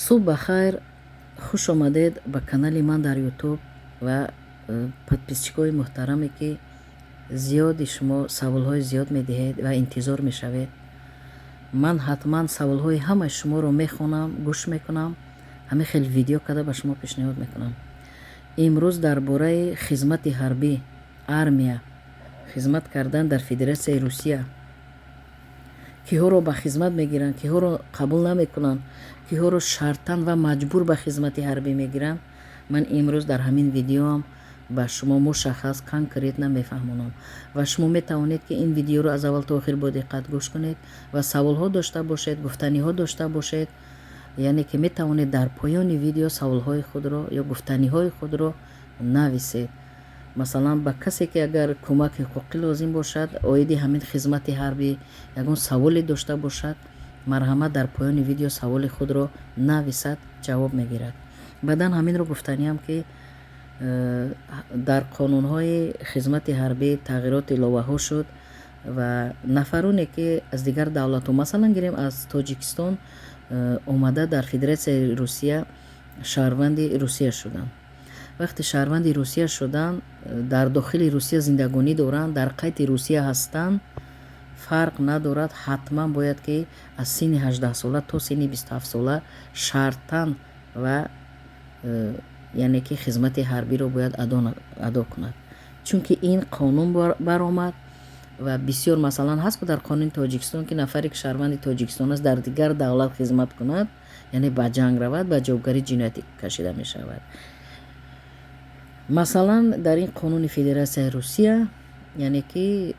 Субҳ ба хайр, хуш омадед ба канали ман дар Ютуб ва подписчикои муҳтараме, ки зиёди шумо саволҳои зиёд медиҳед ва интизор мешавед. Ман ҳатман саволҳои ҳамаи шуморо мехонам, гӯш мекунам, ҳамин хел видео карда ба шумо пешниҳод мекунам. Имрӯз дар бораи хизмати ҳарбӣ, армия, хизмат кардан дар Федератсияи Русия, киҳоро ба хизмат мегиранд, киҳоро қабул намекунанд, киҳоро шартан ва маҷбур ба хизмати ҳарбӣ мегиранд, ман имрӯз дар ҳамин видеоам ба шумо мушаххас, конкретно мефаҳмонам. Ва шумо метавонед, ки ин видеоро аз аввал то охир бо диққат гӯш кунед ва саволҳо дошта бошед, гуфтаниҳо дошта бошед, яъне ки метавонед дар поёни видео саволҳои худро ё гуфтаниҳои худро нависед. Масалан, ба касе ки агар кӯмаки ҳуқуқӣ лозим бошад, оиди ҳамин хизмати ҳарбӣ ягон саволе дошта бошад, марҳамат, дар поёни видео саволи худро нависад, ҷавоб мегирад. Баъдан ҳаминро гуфтаниам, ки дар қонунҳои хизмати ҳарбӣ тағйирот, иловаҳо шуд ва нафароне ки аз дигар давлатҳо, масалан гирем, аз Тоҷикистон омада, дар Федератсияи Русия шаҳрванди Русия шуданд. Вақте шаҳрванди Русия шуданд, дар дохили Русия зиндагонӣ доранд, дар қайди Русия ҳастанд, фарқ надорад, ҳатман бояд ки аз синни 18-сола то синни 27-сола шартан ва яъне ки хизмати ҳарбиро бояд адо кунад, чунки ин қонун баромад. Ва бисёр, масалан, ҳаст дар қонуни Тоҷикистон, ки нафаре ки шаҳрванди Тоҷикистон аст, дар дигар давлат хизмат кунад, яъне ба ҷанг равад, ба ҷавобгарии ҷиноятӣ кашида мешавад. Масалан, дар ин қонуни Федератсияи Русия, яъне ки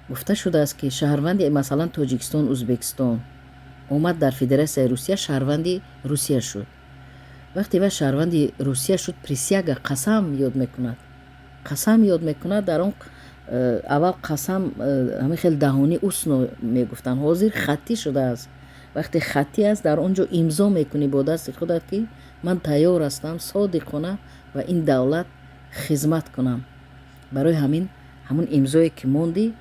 гуфта шудааст, ки шаҳрванди, масалан, Тоҷикистон, Ӯзбекистон омад дар Федератсияи Русия, шаҳрванди Русия шуд. Вақте вай шаҳрванди Русия шуд, присяга, қасам ёд мекунад, қасам ёд мекунад. Дар он аввал қасам ҳамин хел даҳонӣ, устно мегуфтанд, ҳозир хаттӣ шудааст. Вақте хаттӣ аст, дар он ҷо имзо мекунӣ бо дасти худат, ки ман тайёр ҳастам содиқона ба ин давлат хизмат кунам. Барои ҳамин ҳамун имзое ки мондӣ,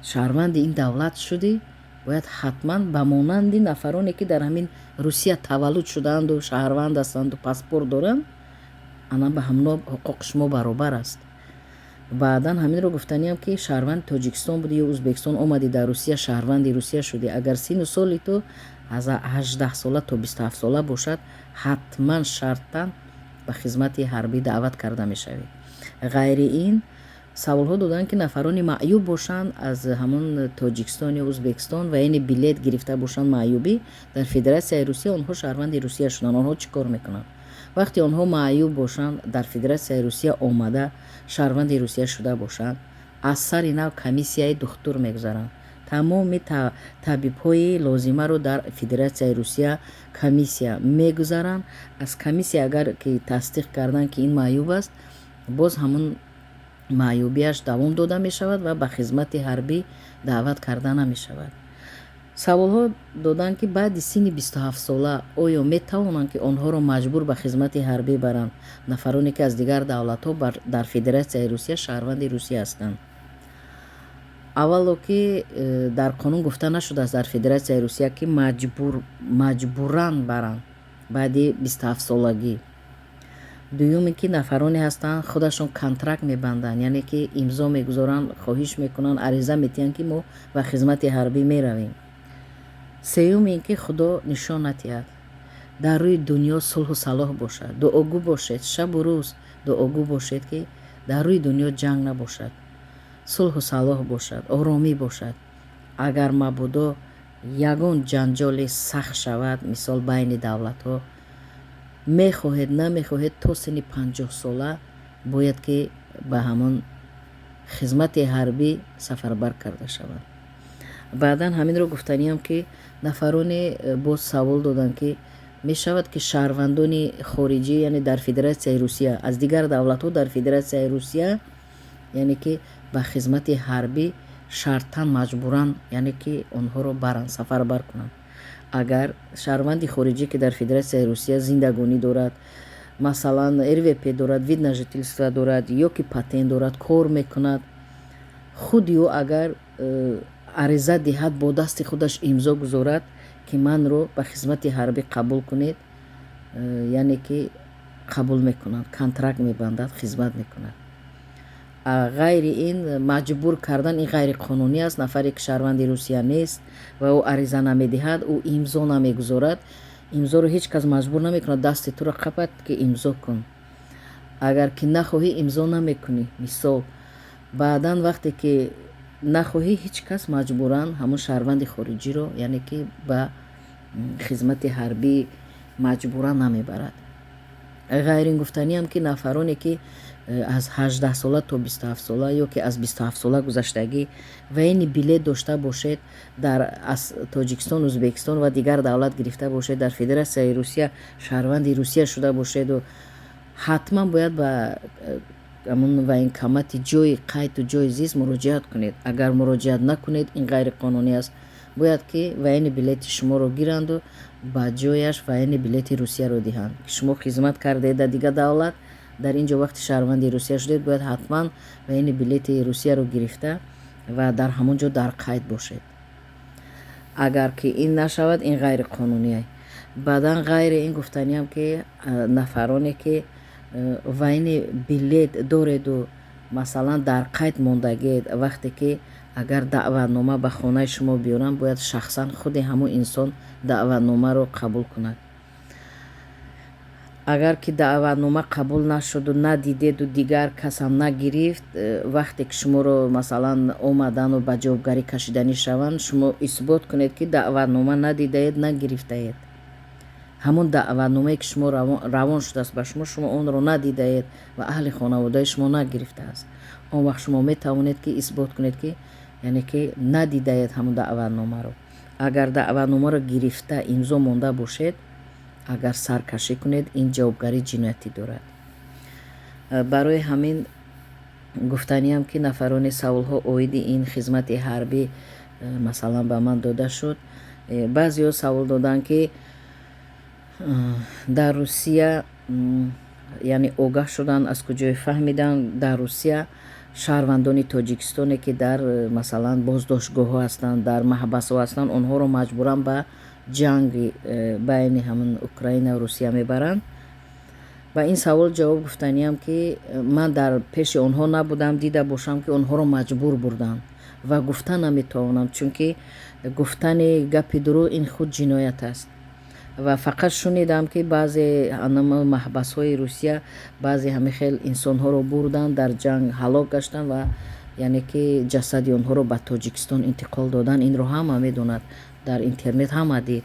шаҳрванди ин давлат шудӣ, бояд ҳатман ба монанди нафароне ки дар ҳамин Русия таваллуд шудаанду шаҳрванд ҳастанду паспорт доранд, ана ба ҳамно ҳуқуқи шумо баробар аст. Баъдан ҳаминро гуфтаниам, ки шаҳрванди Тоҷикистон будӣ ё Ӯзбекистон, омадӣ дар Русия, шаҳрванди Русия шудӣ, агар синну соли ту аз 18-сола то 27-сола бошад, ҳатман шартан ба хизмати ҳарбӣ даъват карда мешавӣ. Ғайри ин, саволҳо доданд, ки нафарони маъюб бошанд аз ҳамон Тоҷикистон ё Ӯзбекистон ва яъне билет гирифта бошанд маъюбӣ, дар Федератсияи Русия онҳо шаҳрванди Русия шуданд, онҳо чӣ кор мекунанд? Вақте онҳо маъюб бошанд, дар Федератсияи Русия омада, шаҳрванди Русия шуда бошанд, аз сари нав комиссияи духтур мегузаранд. Тамоми табибҳои лозимаро дар Федератсияи Русия комиссия мегузаранд. Аз комиссия агар ки тасдиқ карданд, ки ин маъюб аст, боз ҳамун маъюбиаш давом дода мешавад ва ба хизмати ҳарбӣ даъват карда намешавад. Саволҳо доданд, ки баъди синни 27-сола оё метавонанд, ки онҳоро маҷбур ба хизмати ҳарбӣ баранд, нафароне ки аз дигар давлатҳо дар Федератсияи Русия шаҳрванди Русия ҳастанд? Аввало ки дар қонун гуфта нашудааст дар Федератсияи Русия, ки маҷбуран баранд баъди 27-солагӣ. Дуюме, ки нафароне ҳастанд, худашон контракт мебанданд, яъне ки имзо мегузоранд, хоҳиш мекунанд, ариза метиҳанд, ки мо ба хизмати ҳарбӣ меравем. Сеюм ин ки Худо нишон натиҳад, дар рӯи дунё сулҳу салоҳ бошад. Дуогӯ бошед, шабу рӯз дуогӯ бошед, ки дар рӯи дунё ҷанг набошад, сулҳу салоҳ бошад, оромӣ бошад. Агар мабодо ягон ҷанҷоли сахт шавад, мисол, байни давлатҳо, мехоҳед, намехоҳед, то синни 50-сола бояд ки ба ҳамон хизмати ҳарбӣ сафарбар карда шаванд. Баъдан ҳаминро гуфтаниам, ки нафароне боз савол доданд, ки мешавад, ки шаҳрвандони хориҷӣ, яъне дар Федератсияи Русия, аз дигар давлатҳо дар Федератсияи Русия, яъне ки ба хизмати ҳарбӣ шартан, маҷбуран, яъне ки онҳоро баранд, сафарбар кунанд. Агар шаҳрванди хориҷӣ, ки дар Федератсияи Русия зиндагонӣ дорад, масалан, РВП дорад, вид на жительство дорад ё ки патент дорад, кор мекунад, худи ӯ агар ариза диҳад, бо дасти худаш имзо гузорад. Ки манро ба хизмати ҳарбӣ қабул кунед, яъне ки қабул мекунанд, контракт мебандад, хизмат мекунад. Ғайри ин маҷбур кардан ин ғайриқонунӣ аст. Нафаре ки шаҳрванди Русия нест ва ӯ ариза намедиҳад, ӯ имзо намегузорад. Имзоро ҳеҷ кас маҷбур намекунад, дасти туро қапад, ки имзо кун. Агар ки нахоҳӣ, имзо намекунӣ. Мисол, баъдан вақте ки нахоҳӣ, ҳеҷ кас маҷбуран ҳамун шаҳрванди хориҷиро, яъне ки ба хизмати ҳарбӣ маҷбуран намебарад. Ғайр ин, гуфтаниам, ки нафароне ки аз 18-сола то 27-сола ё ки аз 27-сола гузаштагӣ, военный билет дошта бошед, дар аз Тоҷикистон, Ӯзбекистон ва дигар давлат гирифта бошед, дар Федератсияи Русия шаҳрванди Русия шуда бошеду, ҳатман бояд ба ҳамун военкомати ҷойи қайду ҷойи зист муроҷиат кунед. Агар муроҷиат накунед, ин ғайриқонунӣ аст. Бояд ки военный билети шуморо гиранду ба ҷояш военный билети Русияро диҳанд, ки шумо хизмат кардаед дар дигар давлат. Дар ин ҷо вақти шаҳрванди Русия шудед, бояд ҳатман военный билети Русияро гирифта ва дар ҳамон ҷо дар қайд бошед. Агар ки ин нашавад, ин ғайриқонунӣ. Баъдан, ғайри ин, гуфтаниам, ки нафароне ки военный билет дореду, масалан, дар қайд мондагиед, вақте ки агар даъватнома ба хонаи шумо биёранд, бояд шахсан худи ҳамон инсон даъватномаро қабул кунад. Агар ки даъватнома қабул нашуду надидеду дигар касам нагирифт, вақте ки шуморо, масалан, омадану ба ҷавобгарӣ кашиданӣ шаванд, шумо исбот кунед, ки даъватнома надидаед, нагирифтаед. Ҳамон даъватномае ки шумо равон шудааст ба шумо, шумо онро надидаед ва аҳли хонаводаи шумо нагирифтааст. Он вақт шумо метавонед, ки исбот кунед, ки яъне ки надидаед ҳамон даъватномаро. Агар даъватномаро гирифта, имзо монда бошед, агар саркашӣ кунед, ин ҷавобгарии ҷиноятӣ дорад. Барои ҳамин гуфтаниам, ки нафароне саволҳо оиди ин хизмати ҳарбӣ, масалан, ба ман дода шуд. Баъзеҳо савол доданд, ки дар Русия, яъне огаҳ шуданд, аз куҷое фаҳмиданд, дар Русия шаҳрвандони Тоҷикистоне ки дар, масалан, боздоштгоҳҳо ҳастанд, дар маҳбасҳо ҳастанд, онҳоро маҷбуран ба ҷанги байни ҳамин Украина Русия мебаранд. Ба ин савол ҷавоб гуфтаниам, ки ман дар пеши онҳо набудам, дида бошам, ки онҳоро маҷбур бурданд, ва гуфта наметавонам, чунки гуфтани гапи дурӯғ ин худ ҷиноят аст. Ва фақат шунидам, ки баъзе маҳбасҳои Русия баъзе ҳамин хел инсонҳоро бурданд, дар ҷанг ҳалок гаштанд ва яъне ки ҷасади онҳоро ба Тоҷикистон интиқол доданд. Инро ҳама медонад, дар интернет ҳама дид.